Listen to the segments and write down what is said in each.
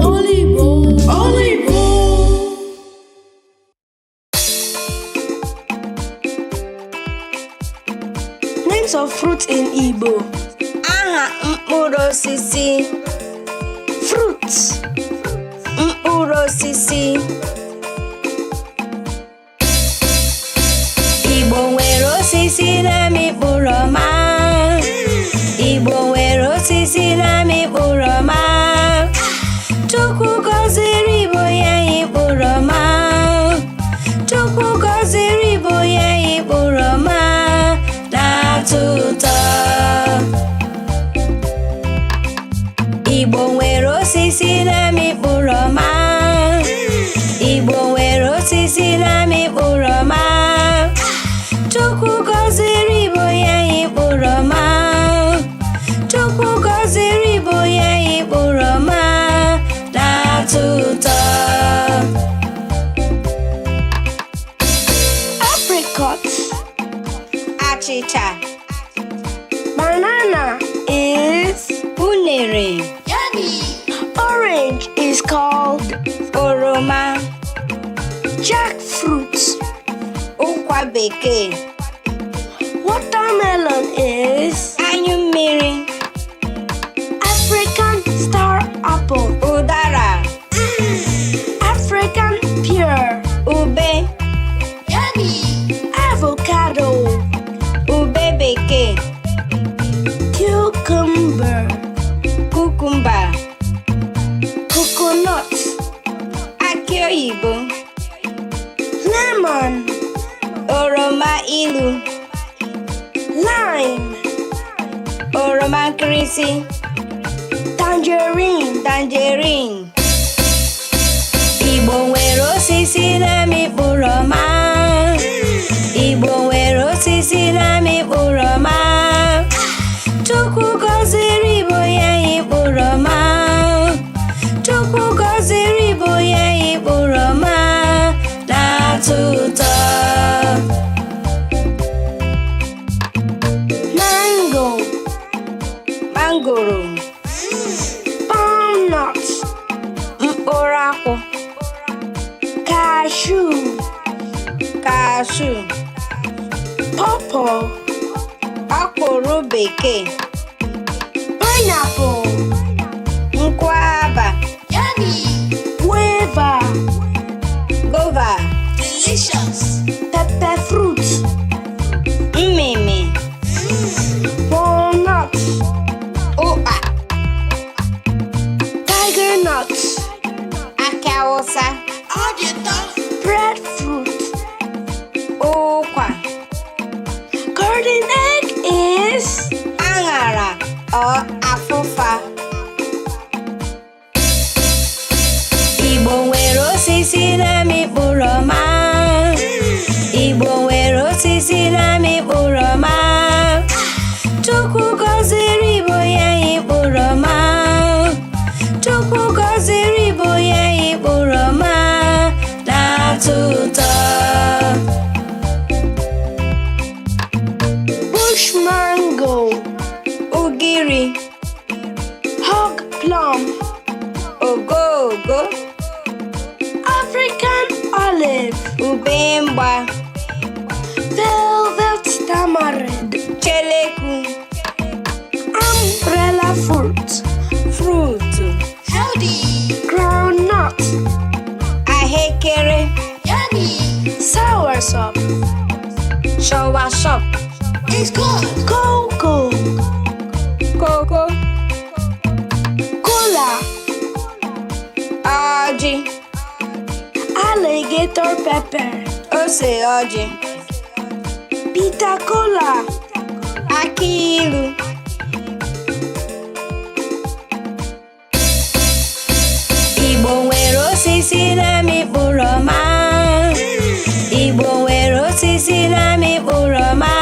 Olivo, Olivo. Names of fruit in Igbo. Aha mkpụrụ osisi. Fruits. Mkpụrụ osisi. Igbo nwere osisi na-amị mkpụrụ ọma. Igbo nwere osisi na-amị mkpụrụ ọma. Chukwu gọziri Igbo ya anyị mkpụrụ ọma. Chukwu gọziri Igbo ya anyị mkpụrụ ọma na-atọ ụtọ. Igbo nwere osisi na-amị mkpụrụ ọma. Igbo nwere osisi na-amị mkpụrụ ọma. Chukwu gọziri Igbo ya anyị mkpụrụ ọma. Chukwu gọziri Igbo ya anyị mkpụrụ ọma na-atọ ụtọ. Apricot. Achịcha. Banana is. Unere. Orange is called. Oroma. Jackfruit. Ụkwa bekee. Watermelon is. Anyụ mmiri. African star apple. Ụdara. African pear. Ube. Avocado. Ube bekee. Cucumber. Kukumba. Coconut. Akị oyibo. Lemon. Oroma ilu. Lime. Oroma nkịrịsị. Tangerine. Tangerine. Igbo nwere osisi na-amị mkpụrụ ọma. Igbo nwere osisi na-amị mkpụrụ ọma. Chukwu gọziri Igbo ya anyị mkpụrụ ọma. Chukwu gọziri Igbo ya anyị mkpụrụ ọma na-atọ ụtọ. Mango. Mangoro. Palm nut. Mkpụrụ akwụ. Cashew. Kashu. Pawpaw. Ọkwụrụ bekee. Pineapple. Nkwụaba. Guava. Gova. Pepper fruit. Mmịmị. Walnut. Ụkpa. Tiger nut. Akị awụsa. Breadfruit. Ụkwa. Garden egg is. Aṅara ọ afụfa. Igbo nwere osisi na-amị mkpụrụ ọma. Igbo nwere osisi na-amị mkpụrụ ọma. Chukwu gọziri Igbo ya anyị mkpụrụ ọma. Chukwu gọziri Igbo ya anyị mkpụrụ ọma na-atọ ụtọ. Bush mango. Ugiri. Hog plum. Ogogo. African olive. Ube mgba. Velvet tamarind. Cheleku. Umbrella fruit. Fruit. Groundnut. Ahụekere. Soursop. Shọwashọp. Cocoa. Koko. Cola. Ọjị. Alligator pepper. Ose ọjị. Bitter cola. Akị ilu. Igbo nwere osisi na-amị mkpụrụ ọma. Igbo nwere osisi na-amị mkpụrụ ọma.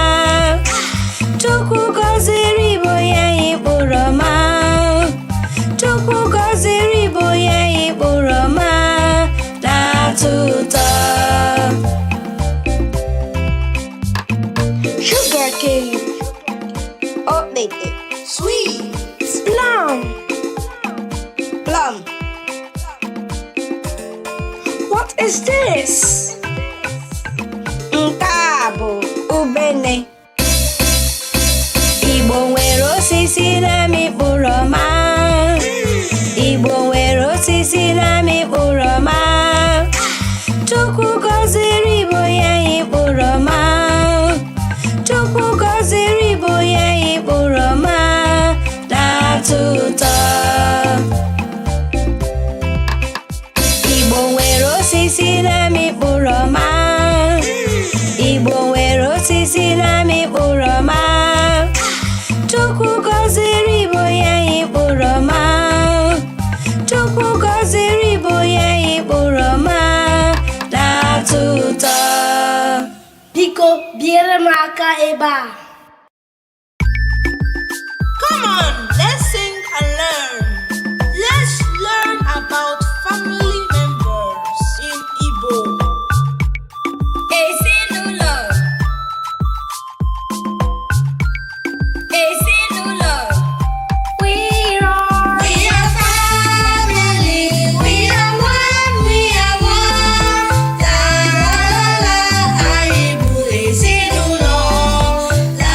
Chukwu gọziri Igbo ya anyị mkpụrụ ọma. Chukwu gọziri Igbo ya anyị mkpụrụ ọma na-atọ ụtọ. Sugarcane. Okpete. Plum. is this? Nke a bụ ubene. Igbo nwere osisi na-amị mkpụrụ ọma. Igbo nwere osisi na-amị mkpụrụ ọma. Chukwu gọziri Igbo ya anyị mkpụrụ ọma. Chukwu gọziri Igbo ya anyị mkpụrụ ọma na-atọ ụtọ. Igbo nwere osisi na-amị mkpụrụ ọma. Igbo nwere osisi na-amị mkpụrụ ọma. Chukwu gọziri Igbo ya anyị mkpụrụ ọma. Chukwu gọziri Igbo ya anyị mkpụrụ ọma na-atọ ụtọ. Biko biere m aka ebe a. Come on, let's sing and learn. Let's learn about family members in Igbo. Ezinụlọ. Ezinụlọ. We are We are family. We are one. We are one. La la la la. Anyị bụ ezinụlọ. La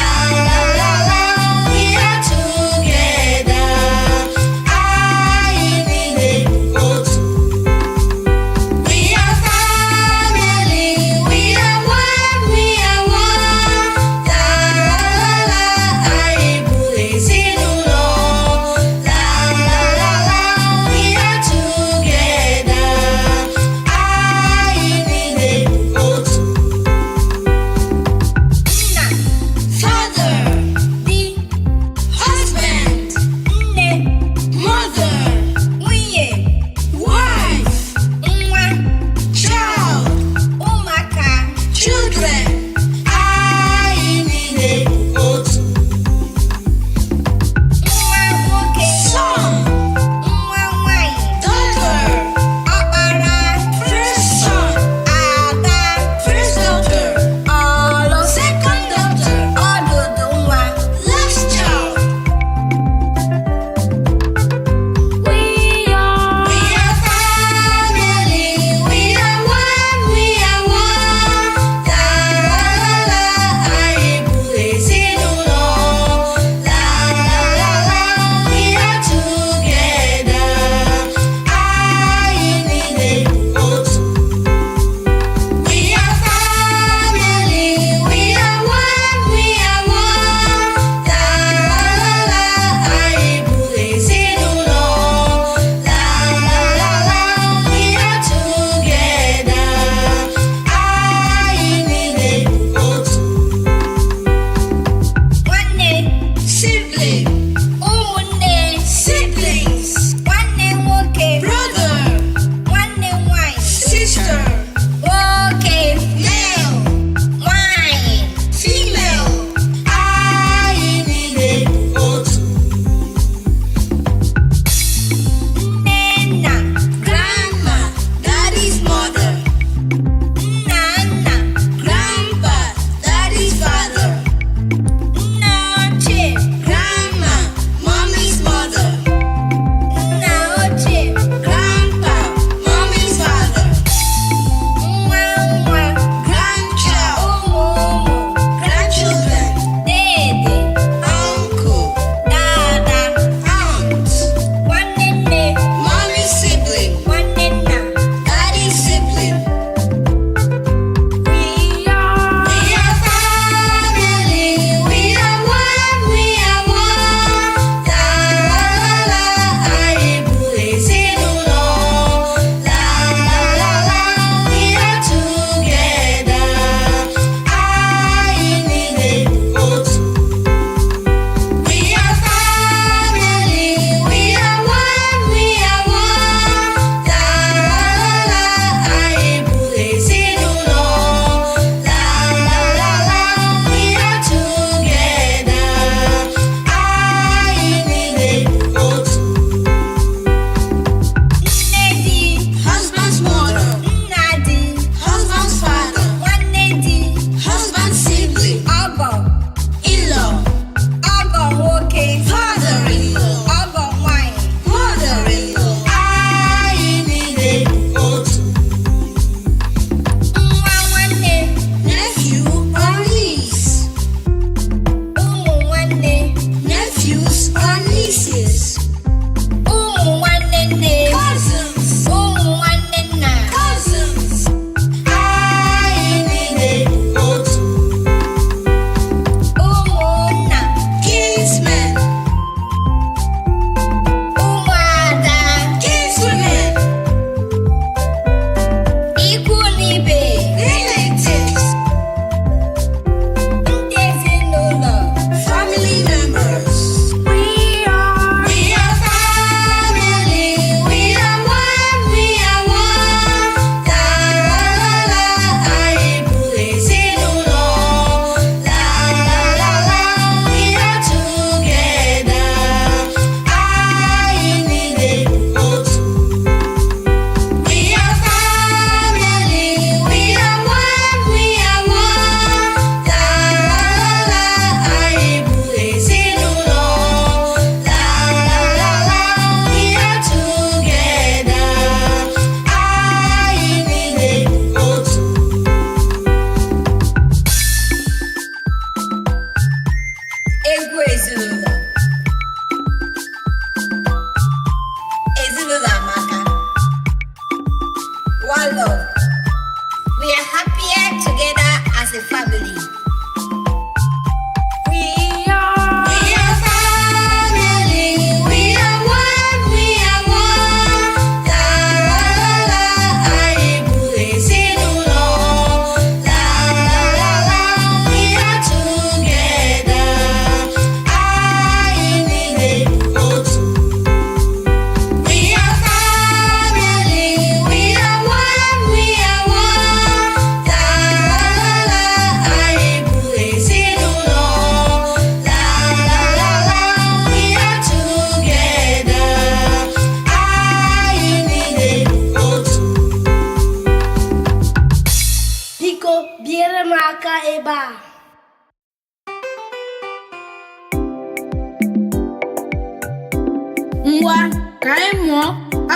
Ngwa, ka anyị mụọ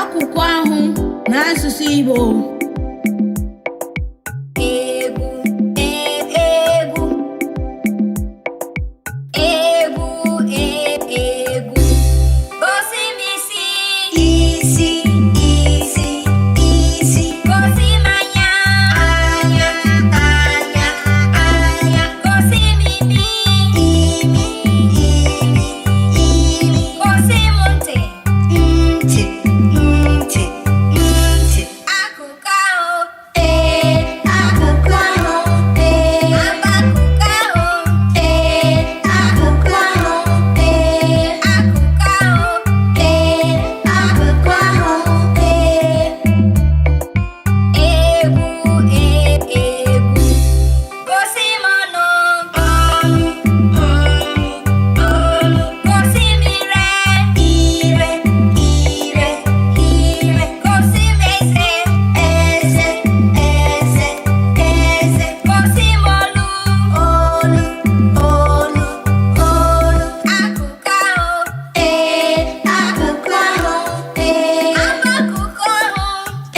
akụkụ ahụ n'asụsụ Igbo. Egwu, egwu, egwu, egwu. Gosi m isi, isi, isi, isi. Gosi m anya, anya, anya, anya. Gosi m imi, imi, imi, imi. Gosi m ntị, ntị, ntị, ntị. Akụkụ ahụ, ee, akụkụ ahụ, ee, akụkụ ahụ, ee, akụkụ ahụ, ee, akụkụ ahụ, ee, akụkụ ahụ, ee. Egwu, egwu. Gosi m ọnụ, ọnụ, ọnụ, ọnụ. Gosi m ire, ire, ire, ire. Gosi m eze, eze, eze, eze. Gosi m olu, olu, olu, olu. Akụkụ ahụ, ee, akụkụ ahụ, ee, akụkụ ahụ,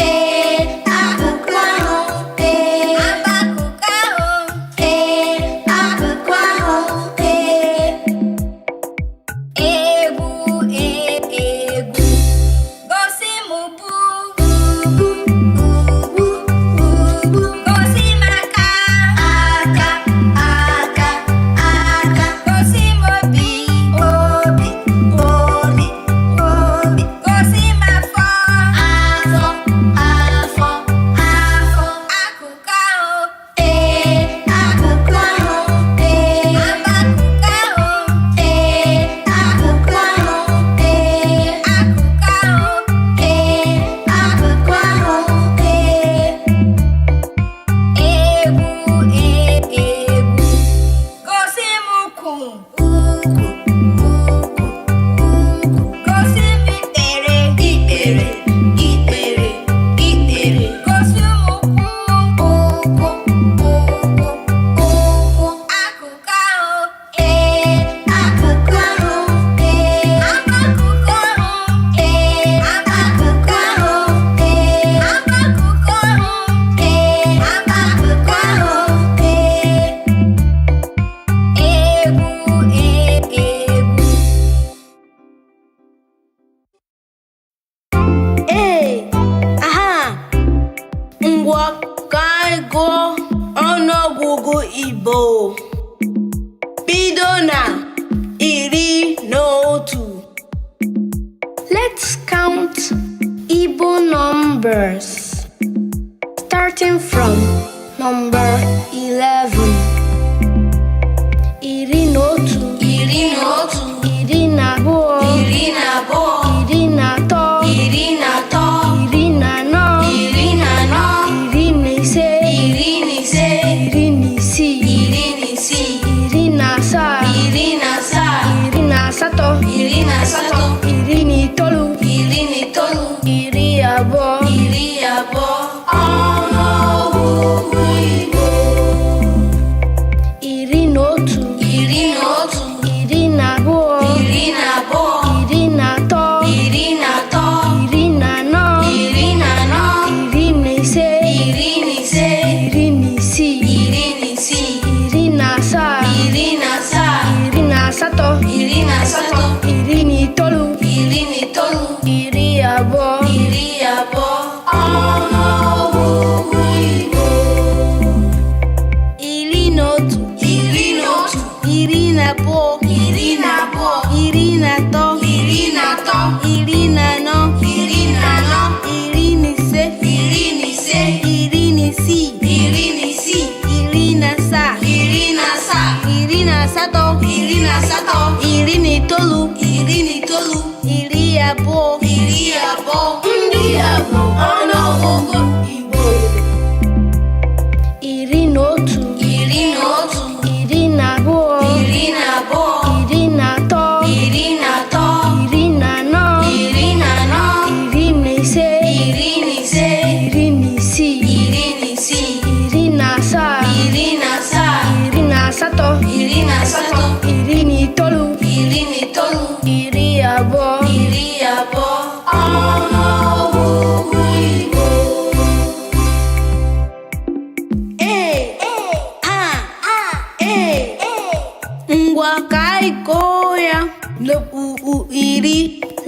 ee, akụkụ ahụ, ee, akụkụ ahụ, ee, akụkụ ahụ, ee. Egwu, egwu. Gosi m ubu, ubu, ubu, ubu. Gosi m aka, aka, aka, aka. Gosi m obi, obi, obi, obi. Gosi m afọ, afọ, afọ, afọ. Akụkụ ahụ, ee, akụkụ ahụ, ee, akụkụ ahụ, ee, akụkụ ahụ, ee, akụkụ ahụ, ee, akụkụ ahụ, ee. Egwu, egwu. Gosi m ukwu, ukwu, ukwu, ukwu. Gosi m ikpere, ikpere, ikpere, ikpere. Gosi m ụkwụ, ụkwụ, ụkwụ, ụkwụ. Akụkụ ahụ, ee, akụkụ ahụ, ee, akụkụ ahụ, ee, akụkụ ahụ, ee, akụkụ ahụ, ee, akụkụ ahụ, ee. Egwu, egwu. Ee, aha! Ngwa, ka anyị gụọ ọnụọgụgụ Igbo. Bido na 11. Let's count Igbo numbers starting from number 11. 11, 11, 12, 12, 13, 13, 14, 14, 15, 15, 16, 16, 17, 17, 18, 18, 19, 19, 20. 20. Ọnụọgụgụ Igbo.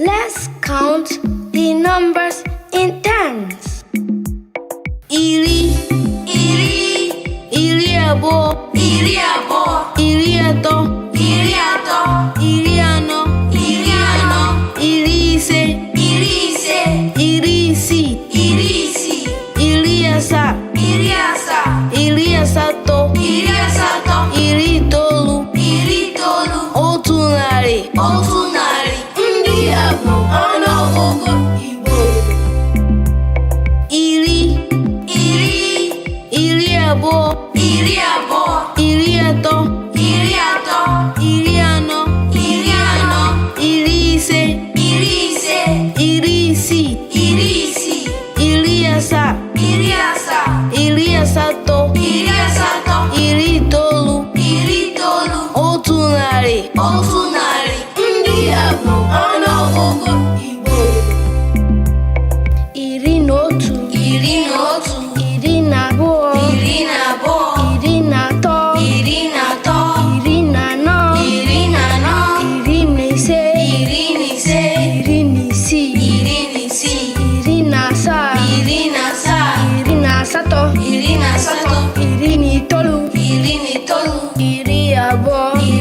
Let's count the numbers in tens. Iri, Iri, 20, 20, 30, 30, 40, 40, 50, 50, 60, 60, 70, 70, 80, 80, 90, 90, 100. 100. Ndị a bụ ọnụọgụgụ Igbo. Iri, Iri, 20, 20, 30, 30, 40, 40, 50, 50, 60, 60, 70, 70, 80, 80, 90, 90, 100. 100. Ndị a bụ ọnụọgụgụ Igbo. 11, 11, 12, 12, 13, 13, 14, 14, 15, 15, 16, 16, 17, 17, 18, 18, 19, 19, 20. 20.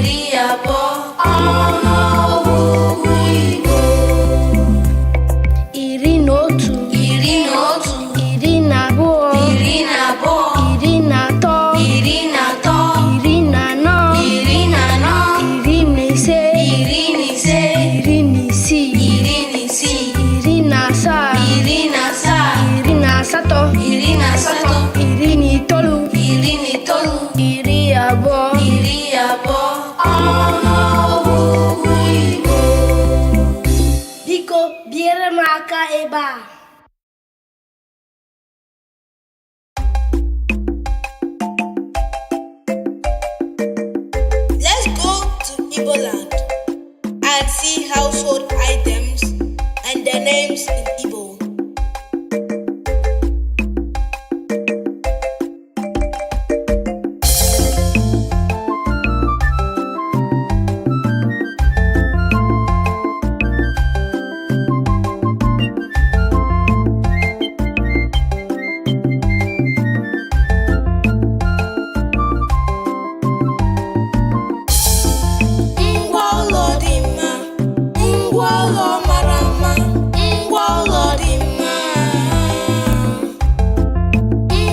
Ọnụọgụgụ Igbo. 11, 11, 12, 12, 13, 13, 14, 14, 15, 15, 16, 16, 17, 17, 18, 18, 19, 19, 20. 20. Ọnụọgụgụ Igbo. Biko biere m aka ebe a. Let's go to Igbo land and see household items and their names in Igbo. Ngwa ụlọ dị mma, ngwa ụlọ mara mma, ngwa ụlọ dị mma.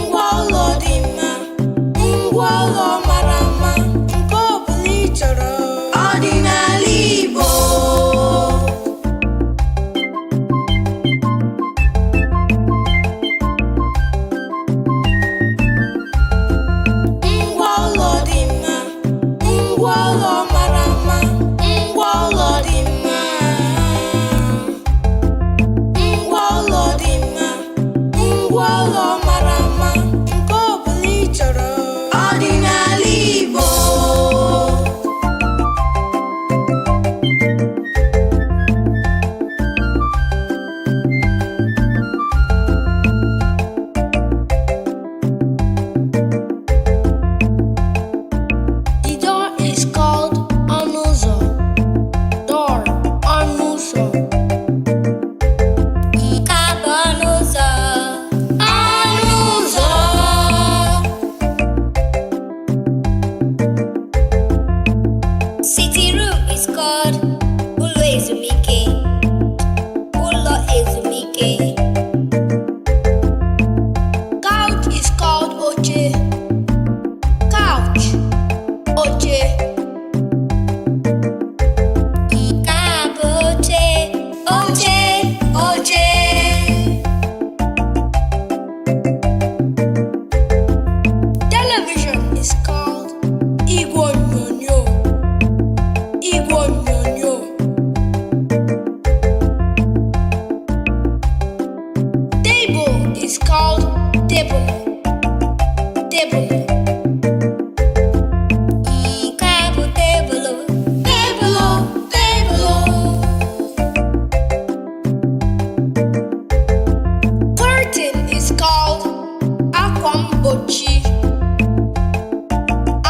Ngwa ụlọ dị mma, ngwa ụlọ mara mma, nke ọ bụla ị chọrọ. Ọ dị n'ala Igbo. Ngwa ụlọ dị mma, ngwa ụlọ mara mma, ngwa ụlọ dị mma. Ngwa ụlọ dị mma, ngwa ụlọ mara mma, nke ọ bụla ị chọrọ. Ọ dị n'ala Igbo. The door is called ọnụ ụzọ. Door, ọnụ ụzọ. Nke a bụ ọnụ ụzọ. Ọnụ ụzọ. Sitting room is called ụlọ ezumike. Ụlọ ezumike. Couch is called oche. Couch, oche. Nke a bụ oche. Oche. Oche. Television is called igwe onyonyo. Igwe onyonyo. Table is called table. Table. Nke a bụ tebụlụ. Tebụlụ. Tebụlụ. Curtain is called akwa mgbochi.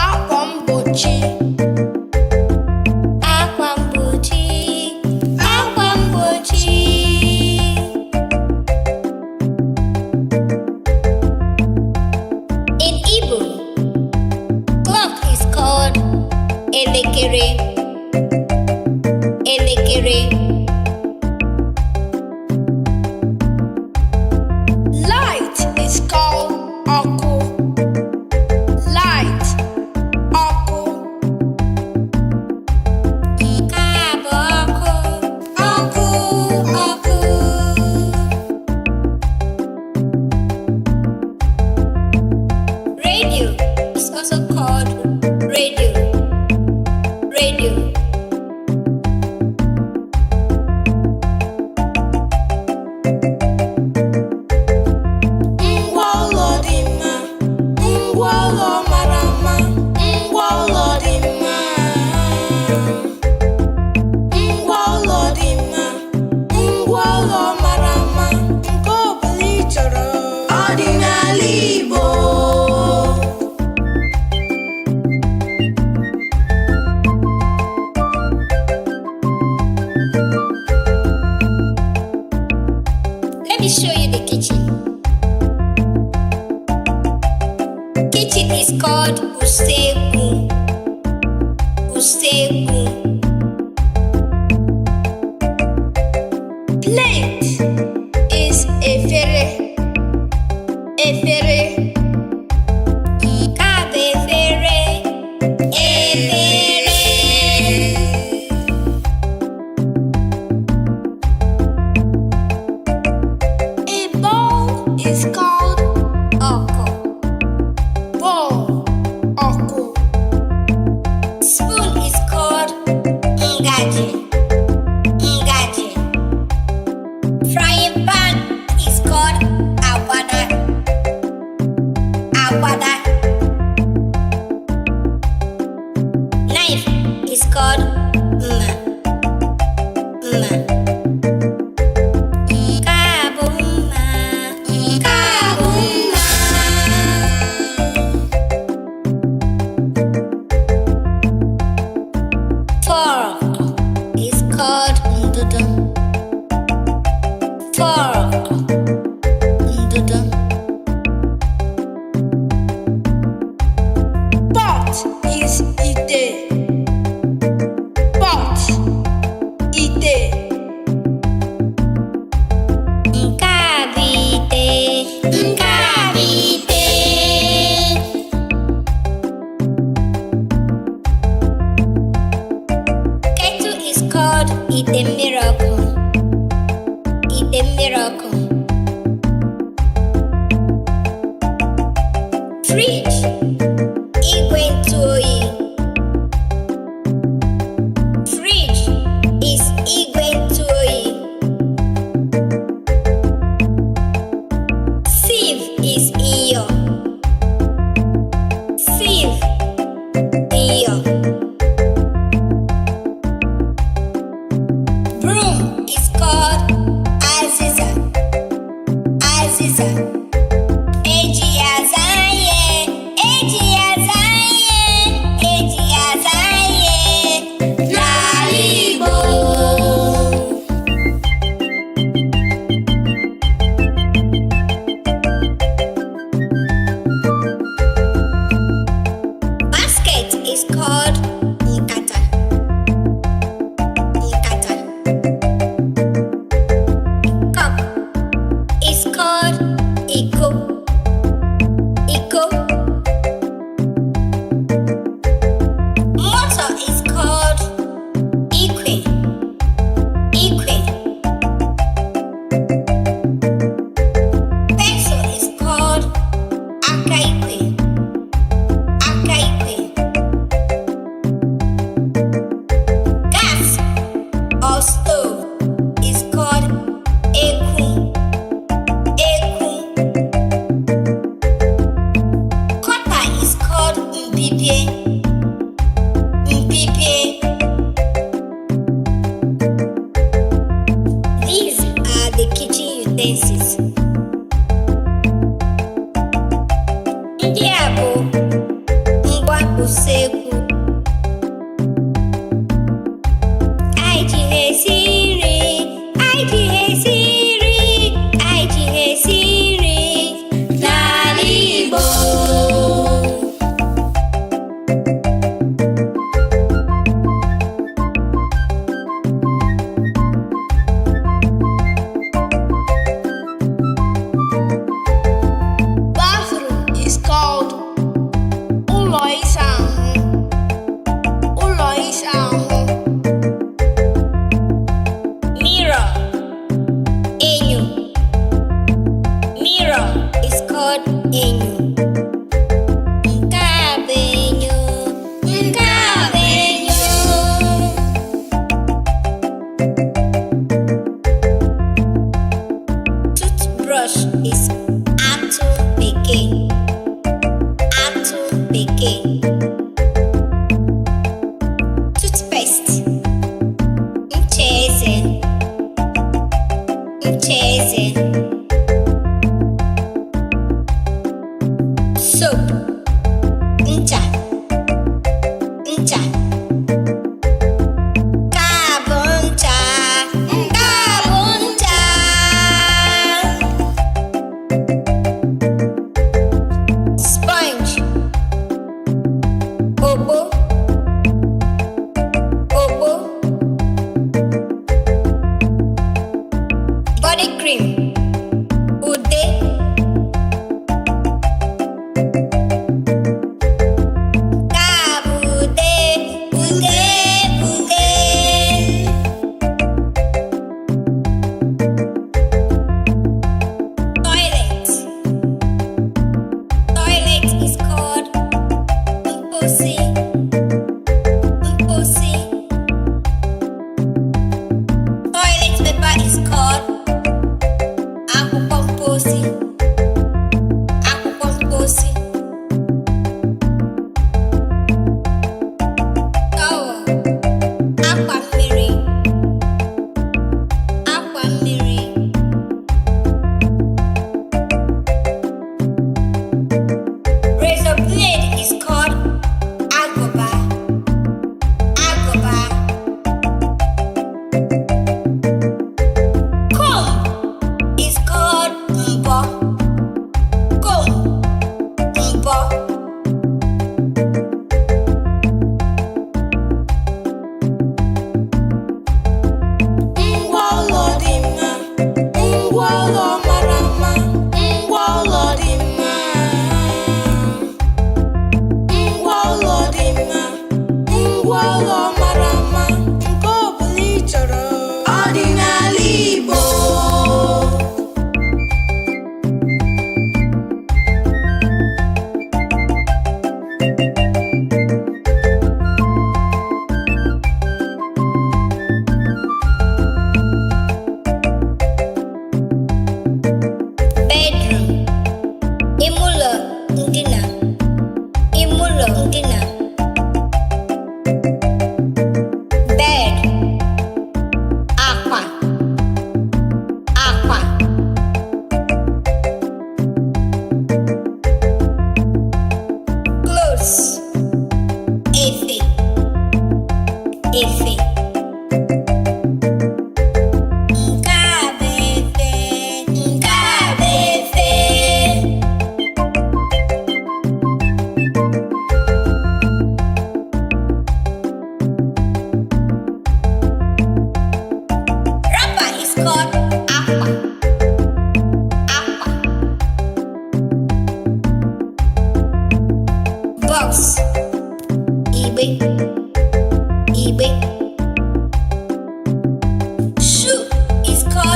Akwa mgbochi. Akwa mgbochi. Akwa mgbochi. me show you the kitchen. Kitchen is called usekwu. Usekwu. Plate is efere. Efere. Nke a bụ efere. Efere. A bowl is called Ọkụ. bowl. Ọkụ. Spoon is called ngaji. Ngaji. Frying pan is called awada. Awada. Knife is called mma. Mma. Nke a bụ mma. Nke a bụ mma. Fork is called ndudu. Fork, ndudu. Pot is ite. Pot. Ite. Nke a bụ ite. Nke a bụ ite. Kettle is called ite mmiri ọkụ. Ite mmiri ọkụ. Fridge, igwe ntụ oyi. Fridge is igwe ntụ oyi. Sieve is iyo. Sieve, iyo. Broom is called aziza. Aziza. Eji ya aza ihe. Eji ya aza ihe. Eji ya aza ihe. N'ala Igbo. Basket is called nkata. Nkata. Cup is called iko. Iko. Mortar is called ikwe. Ikwe. Pencil is called aka ikwe. Aka ikwe. Gas or stove is called ekwu. Ekwu. Cutter is called mpipie. Mpipie. These are the kitchen utensils. Ndị a bụ ngwa usekwu. Anyị ji ha esi nri, anyị ji ha esi nri, anyị ji ha esi nri n'ala Igbo. Bathroom is called ụlọ ịsa ahụ. Ụlọ ịsa ahụ. Mirror, enyo. Mirror is called enyo. Nke a bụ enyo. Nke a bụ enyo. Toothbrush is atụ bekee. Atụ bekee. Toothpaste, ncha eze. Ncha eze. Soap, ncha. Ncha. Nke a bụ ncha. Nke a bụ ncha.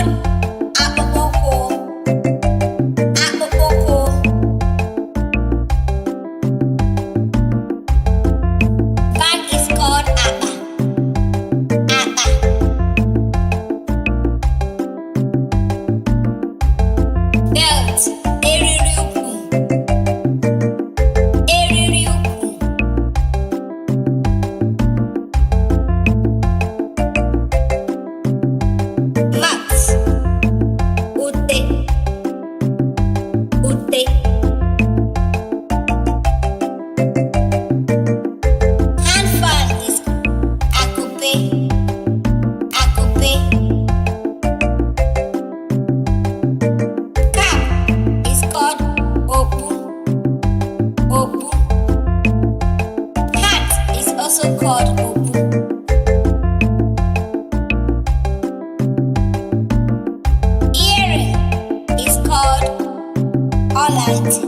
called akpụkpọ ụkwụ. Akpụkpọ ụkwụ. Bag is called akpa. Akpa. Belt, eriri ukwu. Eriri ukwu. Mat, ute. Ute. Hand fan is akupe. Akupe. Cap is called okpu. Okpu. Hat is also called okpu. Earring is called ọla ntị.